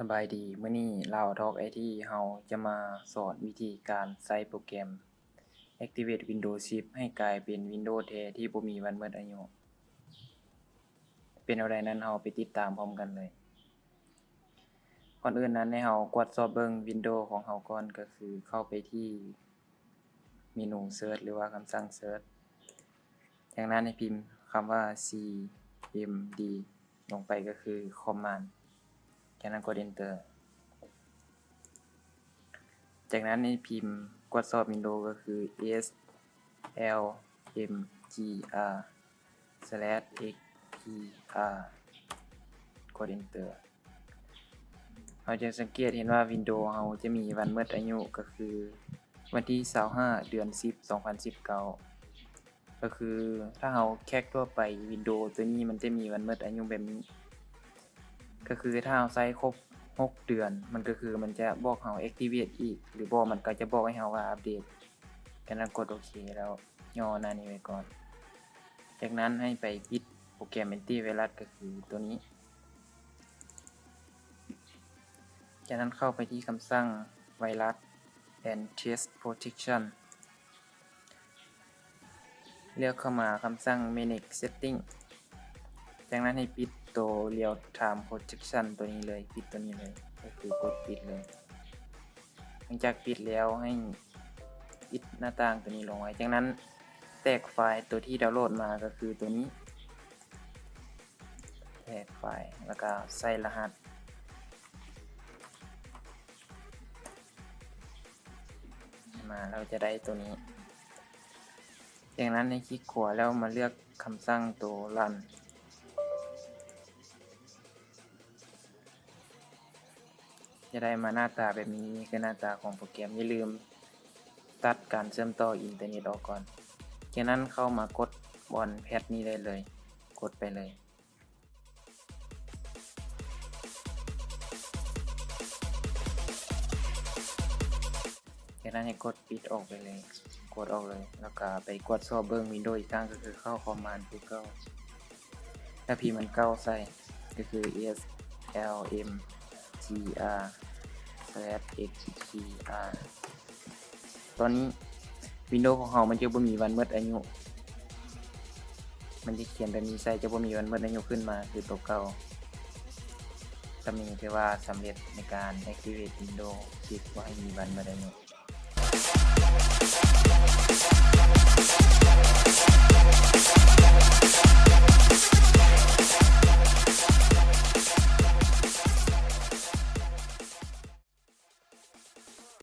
ສະບາຍດີ, ມື້ນີ້ລາວທອກໄອທີເຮົາຈະມາສອນວິທີການໃຊ້ໂປຣແກຣມ Activate Windows ສິບ ໃຫ້ກາຍເປັນ Windows ແທ້ທີ່ບໍ່ມີວັນໝົດອາຍຸ ເປັນແນວໃດນັ້ນ ເຮົາໄປຕິດຕາມພ້ອມກັນເລີຍ. ກ່ອນອື່ນນັ້ນ ໃຫ້ເຮົາກວດສອບເບິ່ງ Windows ຂອງເຮົາກ່ອນ ກໍຄືເຂົ້າໄປທີ່ ເມນູ Search ຫຼືວ່າຄຳສັ່ງ Search. ຈາກນັ້ນໃຫ້ພິມຄຳວ່າ cmd ລົງໄປ ກໍຄື Command. ຈາກນັ້ນກົດ Enter. ຈາກນັ້ນໃຫ້ພິມກວດສອບ Windows ກໍຄື slmgr/xgr ກົດ Enter. ເຮົາຈະສັງເກດເຫັນວ່າ Windows ເຮົາຈະມີວັນໝົດອາຍຸ ກໍຄືວັນທີຊາວຫ້າ ເດືອນສິບ ສອງພັນສິບເກົ້າ. ກໍຄືຖ້າເຮົາແຮັກທົ່ວໄປ Windows ຕົວນີ້ມັນຈະມີວັນໝົດອາຍຸແບບນີ້ ກໍຄືຖ້າເຮົາໃຊ້ຄົບຫົກເດືອນ ມັນກໍຄືມັນຈະບອກເຮົາ Activate ອີກ ຫຼືບໍ່ມັນກໍຈະບອກໃຫ້ເຮົາວ່າ Update. ຈາກນັ້ນກົດໂອເຄ ແລ້ວຍໍໜ້ານີ້ໄວ້ກ່ອນ. ຈາກນັ້ນໃຫ້ໄປປິດໂປຣແກຣມ Antivirus ກໍຄືຕົວນີ້. ຈາກນັ້ນເຂົ້າໄປທີ່ຄຳສັ່ງ Virus and Threat Protection. ເລືອກເຂົ້າມາຄຳສັ່ງ Manage Setting. ຈາກນັ້ນໃຫ້ປິດໂຕ Real Time Protection ຕົວນີ້ເລີຍ, ປິດຕົວນີ້ເລີຍ, ກໍຄືກົດປິດເລີຍ. ຫຼັງຈາກປິດແລ້ວໃຫ້ປິດໜ້າຕ່າງຕົວນີ້ລົງໄວ້. ຈາກນັ້ນແຕກໄຟລ໌ຕົວທີ່ດາວໂຫຼດມາ ກໍຄືຕົວນີ້, ແຕກໄຟລ໌ ແລ້ວກໍໃສ່ລະຫັດ ມາ ເຮົາຈະໄດ້ຕົວນີ້. ຈາກນັ້ນໃຫ້ຄລິກຂວາແລ້ວມາເລືອກຄຳສັ່ງໂຕ Run. ຈະໄດ້ມາໜ້າຕາແບບນີ້, ນີ້ຄືໜ້າຕາຂອງໂປຣແກຣມ. ຢ່າລືມຕັດການເຊື່ອມຕໍ່ອິນເຕີເນັດອອກກ່ອນ. ຈາກນັ້ນເຂົ້າມາກົດບ່ອນແພັດນີ້ໄດ້ເລີຍ, ກົດໄປເລີຍ. ຈາກນັ້ນໃຫ້ກົດປິດອອກໄປເລີຍ, ກົດອອກເລີຍ ແລ້ວກະໄປກວດສອບເບິ່ງ Windows ອີກຄັ້ງ ກໍຄືເຂົ້າ Command ຄືເກົ່າ ແລ້ວພິມອັນເກົ່າໃສ່ ກໍຄື slmgr/xgr. ຕອນນີ້ Windows ຂອງເຮົາມັນຈະບໍ່ມີວັນໝົດອາຍຸ, ມັນຈະຂຽນແບບນີ້ໃສ່ ຈະບໍ່ມີວັນໝົດອາຍຸຂຶ້ນມາຄືໂຕເກົ່າ. ສ່ຳນີ້ຖືວ່າສຳເລັດໃນການ Activate Windows ສິບ ບໍ່ໃຫ້ມີວັນໝົດອາຍຸ.